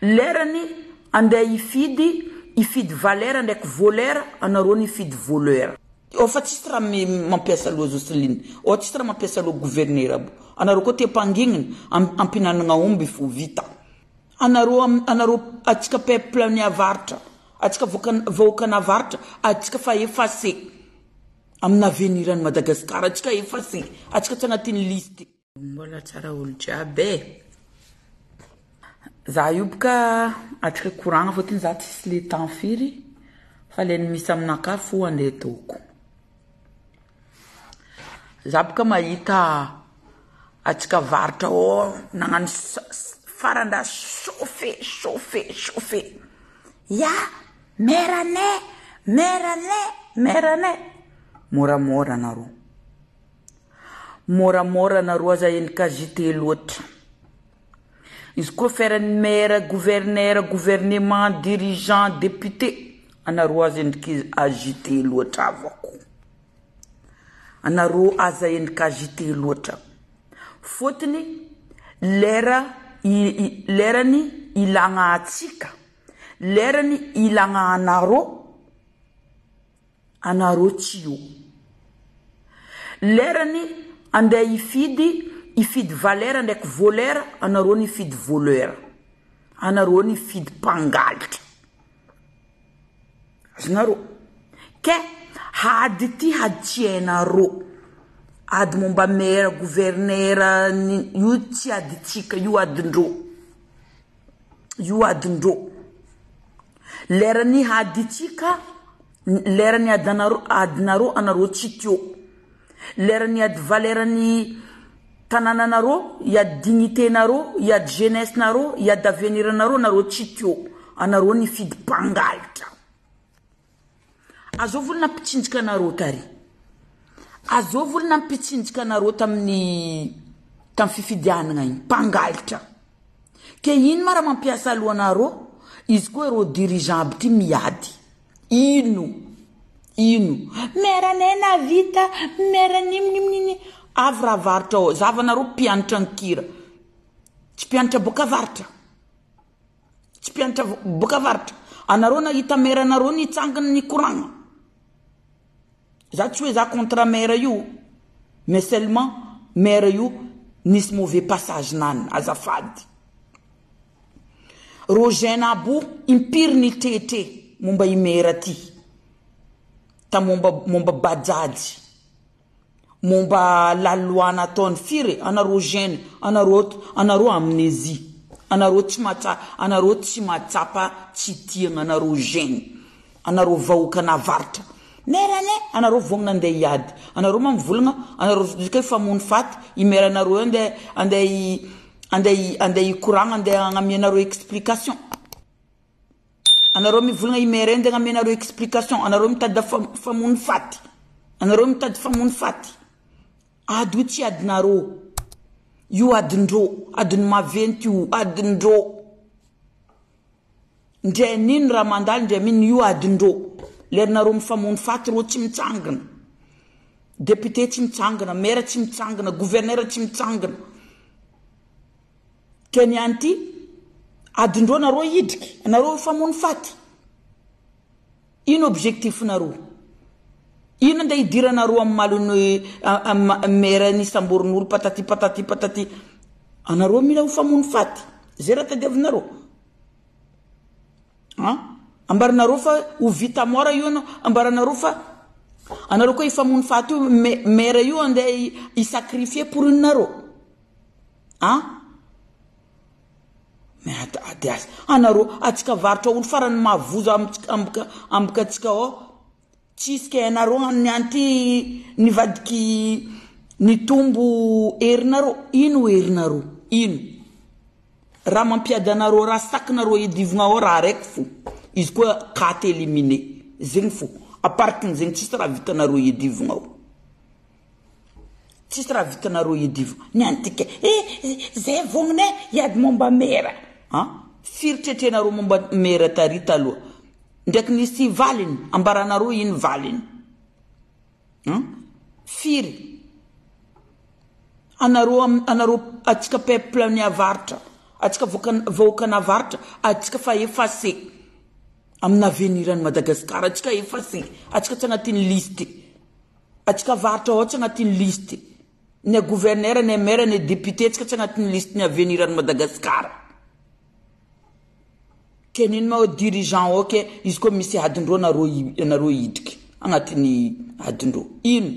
Lerany andeha hifidy hifidy valeur ndraiky voleur anareo nifidy voleur. Ao fa tsisy raha mampiasa loha Jocelyne ao tsisy raha mampiasa loha gouverneur aby anareo koa te ampangignina ampinanagna omby fo vita anareo anareo atsika peuple ny avaratra atsika vahoakan'avaratra atsika fa effacer amin'ny avenir an'i Madagascar atsika effacer atsika tsy agnatin'ny liste. Mbola tsara olo jiaby e! Za io boka atrika koragna fôtony za tsisy le temps firy fa le ny misy aminakahy fo andeha ataoko. Za boka mahita atsika avaratra ao nagnano faran-draha chauffe chauffe chauffe. Ya! Mère anay! Mère anay! Mère anay! Môramôra anareo. Moramora nareo aza endrika agité loatra. Izy koa feran'ny maire, gouverneur, gouvernement, dirigeant, député, anareo aza endrika agité loatra havako. Anareo aza endrika agité loatra. Fôtony lera lerany ilagna antsika, lerany ilagna anareo. Anareo tsy io. Lerany andeha hifidy hifidy valeur ndraiky voleur anareo nifidy voleur. Anareo nifidy mpangalatra. Azonareo. Ke ady ty ady tsy hainareo. Ady momba maire, gouverneur io tsy adintsika io adindreo. Io adin-drô. Leran'ny hadintsika, leran'ny adanareo, adinareo anareo tsy teo. Leran'ny ady valeran'ny tanànanareo, hiady dignité-nareo, hiady jeunesse-nareo, hiady avenir-nareo, nareo tsy teo. Anareo nifidy mpangalatra. Azovy olo nampitsinjika anareo tary? Azovy olo nampitsinjika anareo tamin'ny tamin'ny fifidianana igny? Mpangalatra. Ke ino ma raha mampiasa loha anareo? Izy koa ireo dirigeant aby ty miady. Ino? Ino? Maire anay nahavita, maire nimnimnini. Avy raha avaratra ao. Zavanareo mpianatra ankira. Tsy mpianatra boaka avaratra. Tsy mpianatra boka avaratra. Anareo nahita maire anareo nitsangana nikoragna. Za tsy hoe za contre maire io mais seulement maire io nisy mauvais passage nany azafady. Rô jeune aby io impiry nitretre momba i maire ty ta momba momba bajaj. Momba la loi nataony firy e? Anareo jeune, anareo anareo amnésie, anareo tsy mahatsa anareo tsy mahatsapa tsy tiagna anareo jeune, anareo vahoakan'avaratra. Maire anie anareo vognona andeha hiady, anareo ma mivolagna anareo kay famono faty i maire anareo io andeha andeha andeha andeha hikoragna andeha hagnamianareo explication. Anareo mivolagna i maire io ndeha agnamenareo explication, anareo mitady famono faty, anareo mitady famono faty, ady io tsy adinareo, io adindreo, adin'ny maventy io, adindreo, ndre nino raha mandalo ndre mino io adindreo, lerinareo mifamono faty reo tsy mitsangana, député tsy mitsangana, maire tsy mitsangana, gouverneur tsy mitsangana. Ke ny any ty adindreo nareo hidriky nareo hifamono faty ino objectif nareo ino nde hidiranareo am malony am maire nisamborin'olo patati patati patati anareo mila hofamono faty zay raha tadiavinareo an ambaranareo fa ho vita mora io anao ambaranareo fa anareo koa hifamono faty io maire io andeha hi-sacrifier pour inonareo An! Mais ady aza. Anareo, atsika varotra olo farany mahavozo amitsika ambika atsika ao. Tsisy ke anareo ny anty nivadiky nitombo herinareo. Ino herinareo? Ino? Raha mampiady anareo, raha sakinareo idivogna ao raha araiky fo. Izy koa quatre éliminé. Zegny fo. À part zegny tsisy raha vitanareo idivogna ao. Tsisy raha vitanareo idivo ny antika eh zay vognona eh hiady momba mera an firy tretrenareo momba mera tary taloha ndraiky nisy valiny ambaranareo ino valiny an firy anareo anareo atsika peuple ny avaratra. Atsika vahoakan'avaratra, atsika fa effacer amin'ny avenir an'i Madagascar, atsika effacer, atsika tsy agnatin'ny liste, atsika avaratra ao tsy agnatin'ny liste, na gouverneur, na maire, na député, atsika tsy agnatin'ny liste ny avenir an'i Madagascar. Ke nino ma hoe dirigeant ao ke izy koa misy adin-dreo nareo nareo hidriky agnatin'ny adin-dreo. Ino?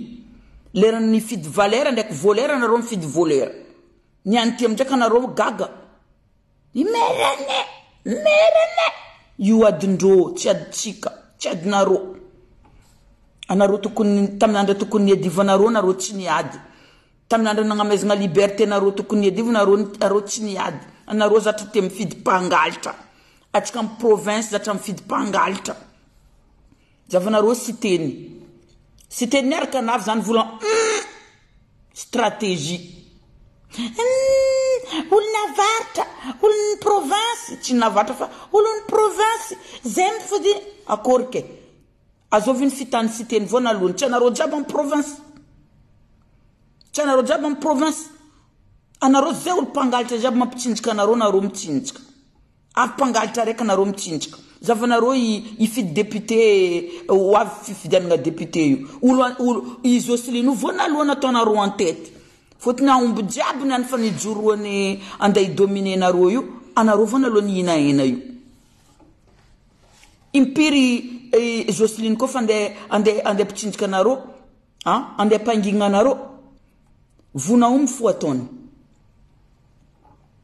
Leran'ny nifidy valeur ndraiky voleur nareo mifidy voleur. Ny any ty amindraiky anareo gaga. I merene! Merene! Io adin-dreo tsy adintsika, tsy adinareo. Anareo tokony tamin'ny andro tokony niadivanareo nareo tsy niady. Tamin'ny andro nagnamezagna liberté nareo tokony niadivo nareo nareo tsy niady. Anareo zatra tia mifidy mpangalatra. Atsika am province zatra mifidy mpangalatra. Zavanareo Siteny. Siteny miaraka anavy zany vola humm stratégie. Humm olona avaratra, olon'ny province, tsy ny avaratra fa olon'ny province, zay mifidy akory ke. Azovy ny fitany Siteny voanalohany, tsy anareo jiaby am province. Tsy anareo jiaby am province. Anareo zay olo mpangalatra jiaby mampitsinjaka anareo nareo mitsinjaka. Avy mpangalatra raiky nareo mitsinjaka. Zavanareo hifidy député ho avy fifidianana député io. Olo olo i Jocelyne io voanalohany ataonareo en tête. Fotony aomby jiaby ny any fa nijoroany andeha hi-dominer nareo io, anareo voanalohany hihina hena io. Impiry i Jocelyne koa fa andeha andeha andeha mpitsinjaka anareo a andeha ampangigna anareo. Vonaomby fo ataony.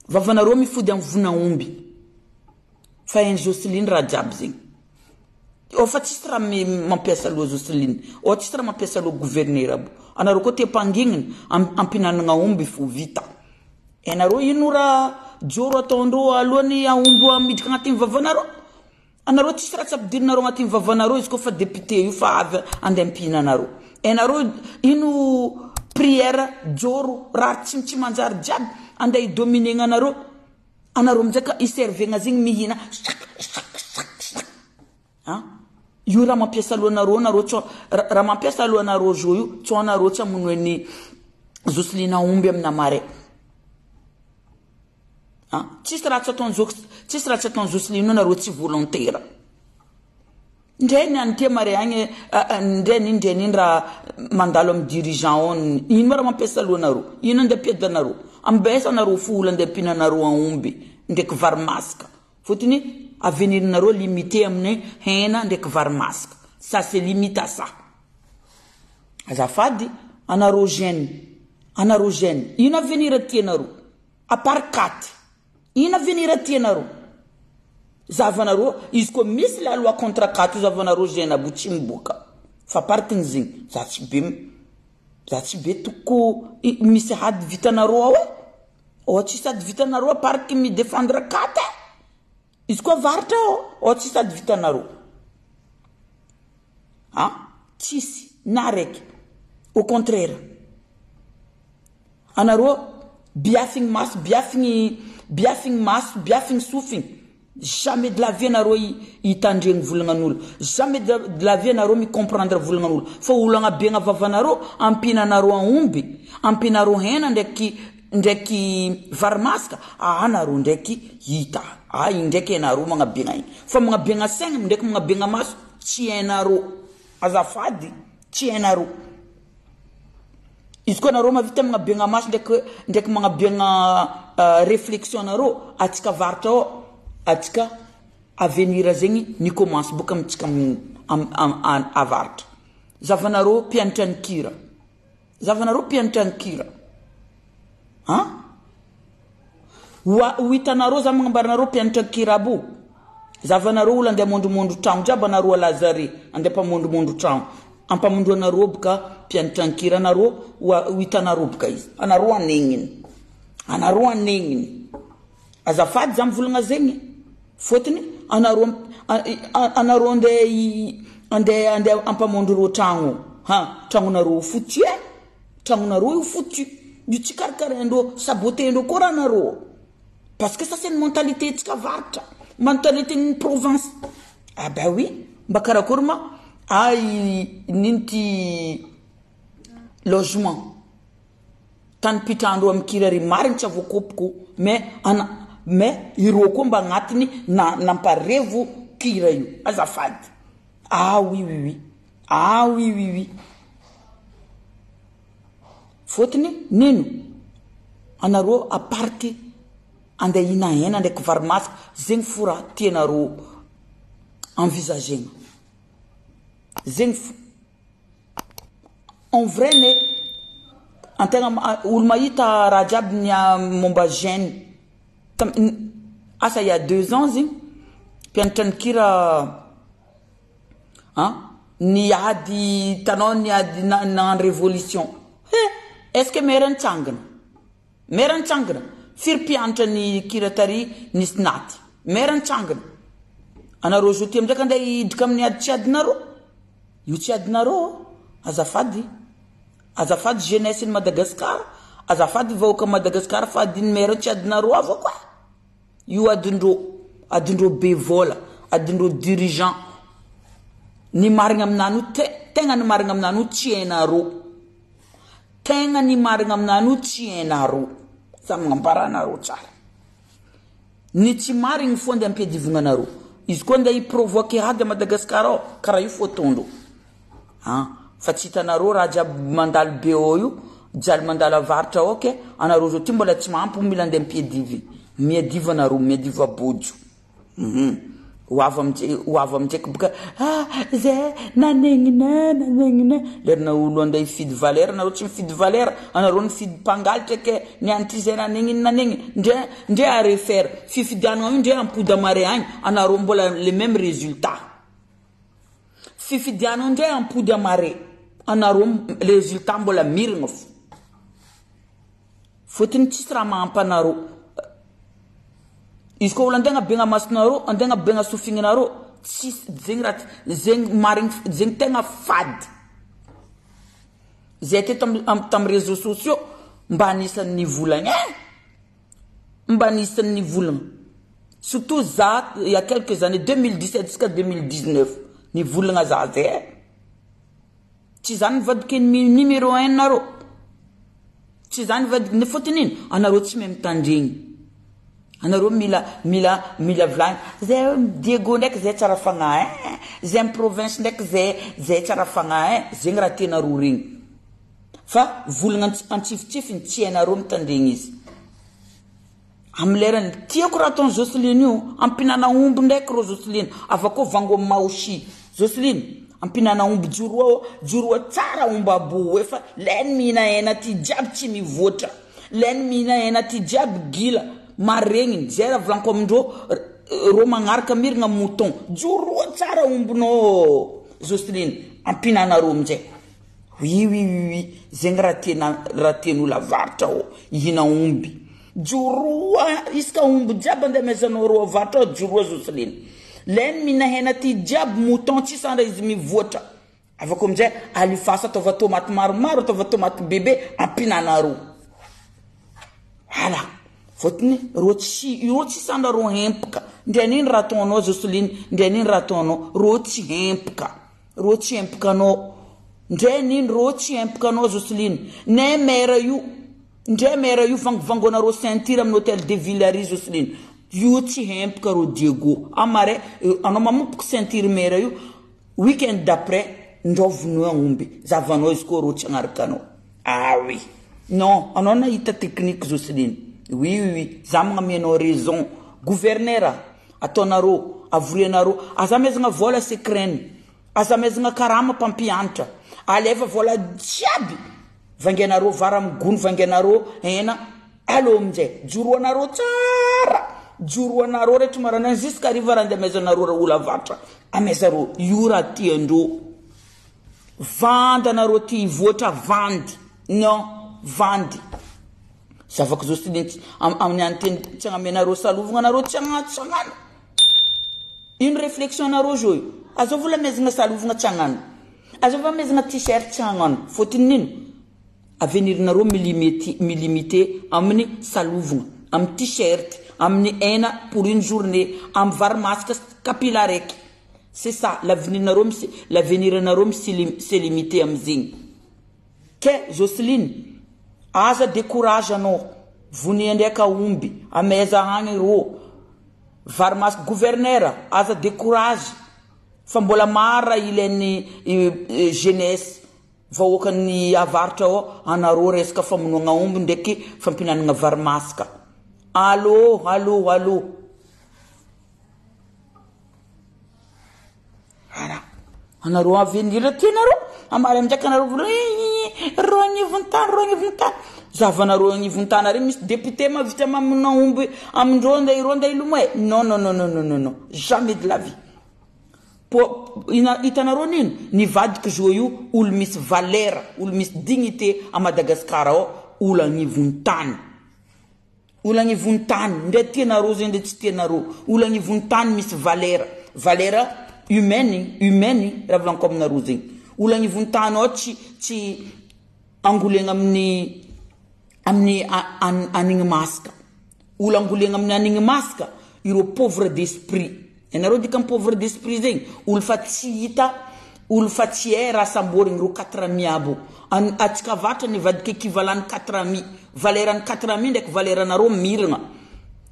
Vavanareo mifody amin'ny vonaomby. Fa hain'i Jocelyne raha jiaby zegny. Ao fa tsisy raha mampiasa loha Jocelyne. Ao tsisy raha mampiasa loha gouverneur aby. Anareo koa te ampangignina, ampinanagna omby fo vita. Hainareo ino raha joro ataondreo alohan'ny aomby miditra agnatin'ny vavanareo? Anareo tsisy raha tsy ampidirinareo agnatin'ny vavanareo izy koa fa député io fa avy andeha ampihina anareo. Hainareo ino prière joro raha tsy tsy manjary jiaby andeha hi-dominegna anareo. Anareo amizay ka hi-servegna zegny mihina sak sak sak sak. An! Io raha mampiasa loha anareo anareo tsao raha mampiasa loha anareo zo io tsao anareo tsy hamono an'i Jocelyne aomby amina marais. An! Tsisy raha tsy ataon'i Jox tsisy raha tsy ataon'i Jocelyne io nareo tsy volontaire. Ndray ny any tia marais agny ndray n'ino ndray n'ino raha mandalo amin'ny dirigeant ao ino ma raha mampiasa loha anareo? Ino andeha ampiady anareo? Ambesa anareo fo olo andeha ampiana anareo aomby ndraiky vary masaka. Fotony avenir nareo limité amin'ny hena ndraiky vary masaka. Ça se limite à ça. Azafady anareo jeune, anareo jeune, ino avenir tianareo? À part katy. Ino avenir tianareo? Zahavanareo, izy koa misy la loi contre katy io zahavanareo jeune aby io tsy miboaka. Fa part ny zegny, za tsy be, za tsy be toko misy ady vitanareo ao e. Ao tsisy ady vitanareo à part ki mi defendre katy e. Izy koa avaratra ao, ao tsisy ady vitanareo. Ah, tsisy na raiky. Au contraire. Anareo biafigny maso, biafigny biafigny maso, biafigny sofigny. Jamais de la vie anareo hitandregny volagnan'olo. Jamais de la vie anareo mi-comprendre volagnan'olo. Fa olo agnabiagna vavanareo, ampihinanareo aomby, ampianareo hena ndraiky ndraiky vary masaka, aa nareo ndraiky hita. Aa igny ndraiky hainareo magnabiagna igny. Fa magnabiagna saigny ndraiky magnabiagna maso tsy hainareo. Azafady, tsy hainareo. Izy koa nareo mahavita magnabiagna maso ndraiky ndraiky magnabiagna réflexion nareo, atsika avaratra ao, atsika avenir zegny ni commence boka amitsika avaratra. Zavanareo mpianatra ny kira, zavanareo mpianatra ny kira, an! Ho hitanareo za magnambara anareo mpianatra ny kira aby io, zavanareo olo andeha hamondromondro tragno jiaby anareo à Lazare, andeha hampamondromondro tragno. Ampamondroanareo boka mpianatra ankira anareo ho hitanareo boka izy. Anareo anegniny. Anareo anegniny. Azafady za mivolagna zegny. Fôtony anareo anareo andeha andeha andeha ampamondro reo tragno. Ha, tragnonareo io foutu e. Tragnonareo io foutu. Io tsy karakaraindreo, saboter-ndreo koa raha anareo. Parce que ça c'est ny mentalité tsika avaratra. Mentalité ny province. Ah ben oui, mba karakory ma ay nino ty logement tany pitrandreo amin'ny kira ry marigny tsy avoakopiko mais ana. Mais ireo koa mba agnatiny na namparevo kira io. Azafady. Ah oui oui oui. Ah oui oui oui. Fôtony nino anareo aparty andeha hihina hena ndraiky vary masaka zegny fo raha tianareo envisagena. Zegny fo. En vrai ne antegna olo mahita raha jiaby ny momba jeune asa il y a 2 ans zegny mpianatra nikira an niady hitanao niady nagnano révolution he est ce que mera nitsangana mera nitsangana firy mpianatra nikira tary nisy naty mera nitsangana anareo zao ty amizay ka andeha hiditra amin'ny ady tsy adinareo Io tsy adinareo azafady azafady jeunesse ny Madagascar azafady vahoaka Madagascar fa adin'ny maire tsy adinareo avako e io adindreo adindreo be vola adindreo dirigeant ny marigna aminany io te tegna ny marigna aminany io tsy hainareo tegna ny marigna aminany io tsy hainareo za magnambara anareo tsara. Ny tsy marigny fo andeha ampiadivogna anareo. Izy koa andeha hi-provoquer ady à Madagascar ao, karaha io fo ataondreo. An, fa tsy hitanareo raha jiaby mandalo be ao io, jialy mandalo avaratra ao ke, anareo zao ty mbola tsy mahampy mila andeha ampiadivy. Miadiva anareo, miadiva bojo. Hum. Ho avy amizay, ho avy amizay boka, ah, zay nanegnina, nanegnina. Lerina olo andeha hifidy valera, anareo tsy mifidy valera, anareo nifidy mpangalatra ke, nianitry zay nanegnina, nanegnina. Ndre, ndre à refaire, fifidianana io ndre ampody amare agny, anareo mbola le même résultat. Fifidianana ndre ampody amare, anareo résultat mbola mirigna fo. Fôtony tsisy raha mahampa anareo. Izy koa olo andeha agnabegna masonareo, andeha agnabegna sofignanareo, tsisy zegny raha zegny marigny zegny tegna fady. Zay teto am tamy réseaux sociaux mba anisan'ny nivolagna e, mba anisan'ny nivolagna. Surtout za il y a quelques années 2017 jusqu'à 2019 nivolagna za zay e. Tsy zany nivadika ennemi numéro un nareo. Tsy zany nivadika ny fotony ino? Anareo tsy mahay mitandregny. Anareo mila mila mila vilagny. Zay Diego ndraiky zay tsara fagnahy eh. Zay am province ndraiky zay zay tsara fagnahy eh. Zegny raha tianareo regny. Fa volagna antsifotsifiny tsy hainareo mitandregny izy. Amin'ny lerany, tiako raha ataon'i Jocelyne io, ampinana omby ndraiky rô Jocelyne, avakeo vango amin'ny maoshi, Jocelyne, ampinana omby joroa joroa tsara omby abo efa lay mihina hena ty jiaby tsy mivoatra, lay mihina hena ty jiaby gila, maregniny, zay raha volaniko amindreo, rô magnaraka mirigna mouton, joroa tsara ombinao Jocelyne, ampinana rô aminjay. Oui oui oui oui zegny raha tiana raha tian'olo avaratra ao ihina omby joroa isaka omby jiaby andeha amezanao reo avaratra ao joroa Jocelyne lay mihina hena ty jiaby mouton tsy sandra izy mivoatra avako amizay alifasa ataova tomate maromaro ataova tomate bebe ampinanareo voilà fôtony reo tsy reo tsy sandra reo hempaka ndre an'iny raha ataonao Jocelyne ndre an'iny raha ataonao reo tsy hempaka Rô tsy empaka anao ndray nino rô tsy empaka anao Jocelyne ne maire io ndray maire io vangovangonareo ceinture amin'ny hotel de ville ary Jocelyne io tsy empaka rô Diego amare anao mamompoko ceinture maire io week-end d'après ndrao vonoy agnomby zavanao izy koa rô tsy agnaraka anao ah oui non anao nahita technique Jocelyne oui oui oui za magname anao raison gouverneur Ataonareo, avorianareo, aza amezagna vola secreny, aza amezagna karama mpampianatra, alefa vola jiaby, vangainareo vary amin'ny gony, vangainareo hena, aleo aminjay, joroanareo tsara, joroanareo rehetra maraindraigny jusqu'à hariva raha andeha amezanareo raha olo avaratra, amezareo, io raha tiandreo, vandy anareo ty hivoatra vandy, non, vandy. Zavako zao sy ny amin'ny anteny tsy agnamenareo salovagna anareo tsy agnano tsy agnano. Ino réflexion anareo zao io? Azao vola amezagna salovagna tsy agnano. Azao vola amezagna t-shirt tsy agnano. Fôtony nino? Avenir nareo milimite milimite amin'ny salovagna, amin'ny t-shirt, amin'ny hena pour une journée, amin'ny vary masaka sy kapila araiky. C'est ça, l'avenir nareo l'avenir anareo se limiter amizegny. Ke Jocelyne, aza decourage anao. Vonia ndraiky aomby, amaiza agny rô. Vary masaka, gouverneur aza decourage fa mbola maro raha ilain'ny jeunesse vahoakan'ny avaratra ao anareo resaka famonoagna aomby ndraiky fampihinanagna vary masaka. Allô, allô, allô. Voilà. Anareo avenir tianareo. Amary aminjay ka anareo vola reo agnivon'ny tany, reo agnivon'ny tany. Zavanareo agnivon'ny tany ary misy député mahavita mamono aomby amindreo andeha ireo andeha hilomay. Non non non non non non. Jamais de la vie. Po ina hitanareo nino? Nivadika zo io olo misy valeur, olo misy dignité à Madagascar ao, olo agnivon'ny tany. Olo agnivon'ny tany, ndre tianareo zegny ndre tsy tianareo, olo agnivon'ny tany misy valeur, valeur humaine, humaine raha volaniko aminareo zegny. Olo agnivon'ny tany ao tsy tsy angolegna amin'ny amin'ny hanigny masaka. Olo angolegna amin'ny hanigny masaka ireo pauvre d'esprit. Hainareo dikany pauvre d'esprit zegny? Olo fa tsy hita, olo fa tsy hay raha samborigny, ireo quatre amis aby io. An atsika avaratra nivadika equivalent ny quatre amis. Valeur ny quatre amis ndraiky valeur nareo miragna.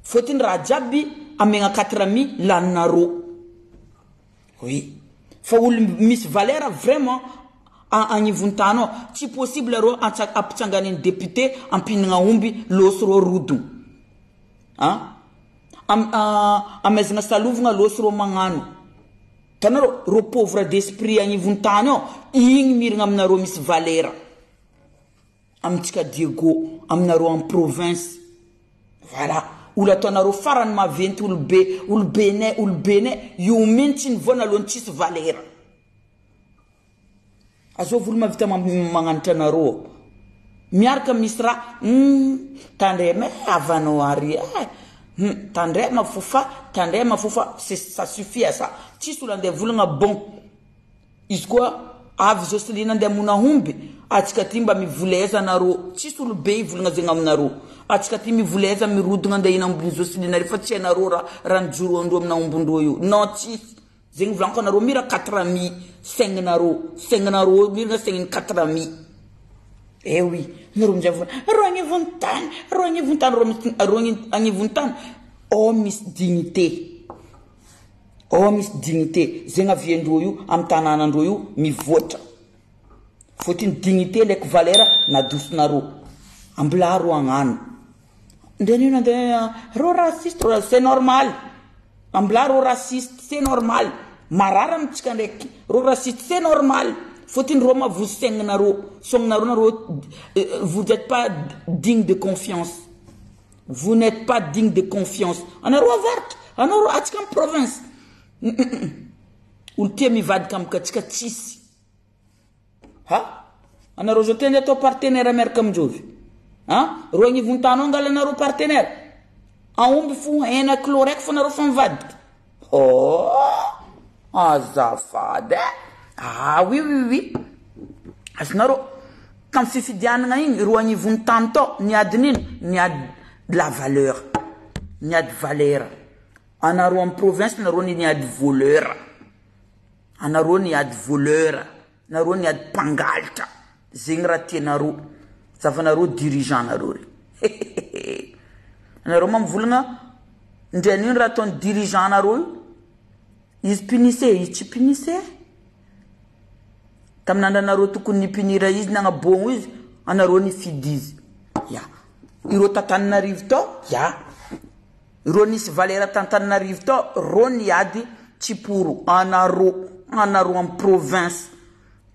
Fôtony raha jiaby amegna quatre amis laninareo. Oui. Fa olo misy valeur vraiment agnivon'ny tany ao. Tsy possible reo ampitsanganiny député ampihinagna omby lôso reo rodogno. An? Am amaizagna salovagna lôso reo magnano. Hitanareo, reo pauvre d'esprit agnivon'ny tany ao, igny miragna aminareo misy valeur. Amintsika Diego, aminareo en province. Voilà. Olo ataonareo farany maventy olobe, olobenay, olobenay, io mintsy ny voanalohany tsisy valeur. Azovy olo mahavita magnanatra anareo. Miaraka misy raha, hum, tandrema e, havanao ary e. Hum, tandrema fo fa, tandrema fo fa, ça suffit à ça. Tsisy olo andeha volagna bon. Izy koa avy Joseline andeha hamono aomby, atsika aty mba mivoleza anareo, tsisy olobe hivolagna zegny aminareo. Atsika aty mivoleza mirodogna andeha hihina aombin'i Joseline ary fa tsy hainareo raha raha nijoroandreo amina aombindreo io. Non tsisy. Zegny volagniko anareo mira quatre amis saigninareo, saigninareo mirana saignin'ny quatre amis. Eh oui, nareo amizay volagna reo agnivon'ny tany, reo agnivon'ny tany, reo agnivon'ny tany, ao misy dignité. Ao misy dignité, zegny aviandreo io am tanànandreo io mivoatra. Fôtony dignité ndraiky valeur nadosonareo. Ambilà reo agnano. Ndre anio nandeha reo raciste, reo c'est normal. Ambilà reo raciste, c'est normal. Marary amintsika ndraiky reo raciste, c'est normal. Fôtony reo mavozo saigninareo, sôgninareo nareo vous êtes pas digne de confiance. Vous n'êtes pas digne de confiance. Anareo avaratra, anareo atsika am province. Olo tia mivadika amiko atsika tsisy. Ha? Anareo zao tena atao partenaire miaraka aminjovy. Ha? Ro agnivon-tany ao angalanareo partenaire. Aomby fo hena kilo raiky fo nareo fa mivadika. Oh! Azafady eh! Ah oui oui oui. Azonareo tamin'ny fifidianana igny ro agnivon'ny tany tao niady nino? Niady la valeur. Niady valeur. Anareo amin'ny province nareo niady voleur. Anareo niady voleur. Nareo niady mpangalatra. Zegny raha tianareo. Zavanareo dirigeant nareo re. Hehehehe. Anareo ma mivolagna ndre an'io raha ataon'ny dirigeant nareo io. Izy punisse, izy tsy punisse. Tamin'ny andranareo tokony nipunir izy nagnaboagno izy, anareo nifidy izy. Ya. Ireo t'Antananarivo tao, ya. Ireo nisy valera t'Antananarivo tao, reo niady tsy pour anareo, anareo am province.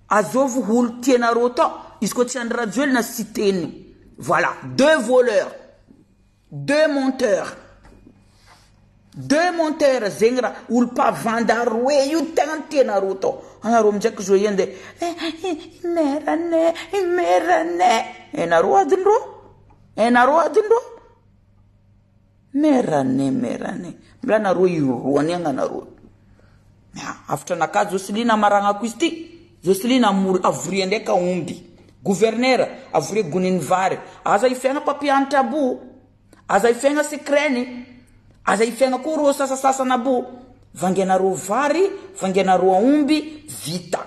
Azovy olo tianareo tao, izy koa tsy Andry Rajoelina Siteny. Voilà, deux voleurs. Deux menteurs. Deux menteurs zegny raha olo mpavandy aroe io tegna ny tianareo tao. Anareo aminjay ko zo ende merane merane. Hainareo adindreo? Hainareo adindreo? Merane merane. Mbola nareo iroany agny anareo. Afitra anakahy Joseline amaragnako izy ty. Joseline amory avoria ndraiky aomby. Gouverneur avoria goniny vary. Aza ifegna mpampianatra abo. Aza ifegna secret-ny. Aza ifegna koa reo sasasasany abo. Vangainareo vary, vangainareo aomby, vita.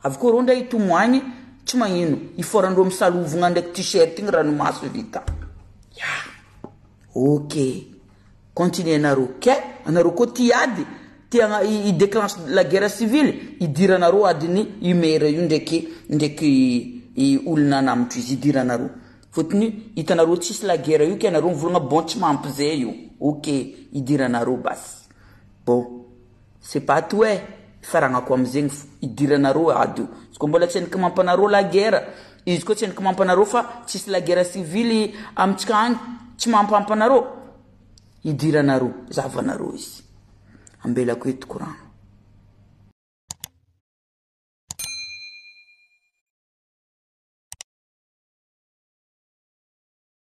Avy koa reo ndray hitomoagny, tsy magnino. Iforandreo misalovogna ndraiky t-shirt igny ranomaso vita. Ya! Ok! Continuer nareo ke anareo koa tia ady, tia hi declenche la guerre civile, idiranareo adin'i io maire io ndraiky ndraiky olona namotro izy, idiranareo. Fotony hitanareo tsisy la guerre io ke anareo mivolagna bon tsy mahampy zay io. Ok! Idiranareo basy. Bon! C'est pas tout eh! Faragnako amizegny fo idiranareo ady io. Izy koa mbola tsy hainy kimampanareo la guerre, izy koa tsy hainy kimampanareo fa tsisy la guerre civile amitsika agny tsy mampampy anareo, idiranareo, zahavanareo izy. Ambelako eto koragna.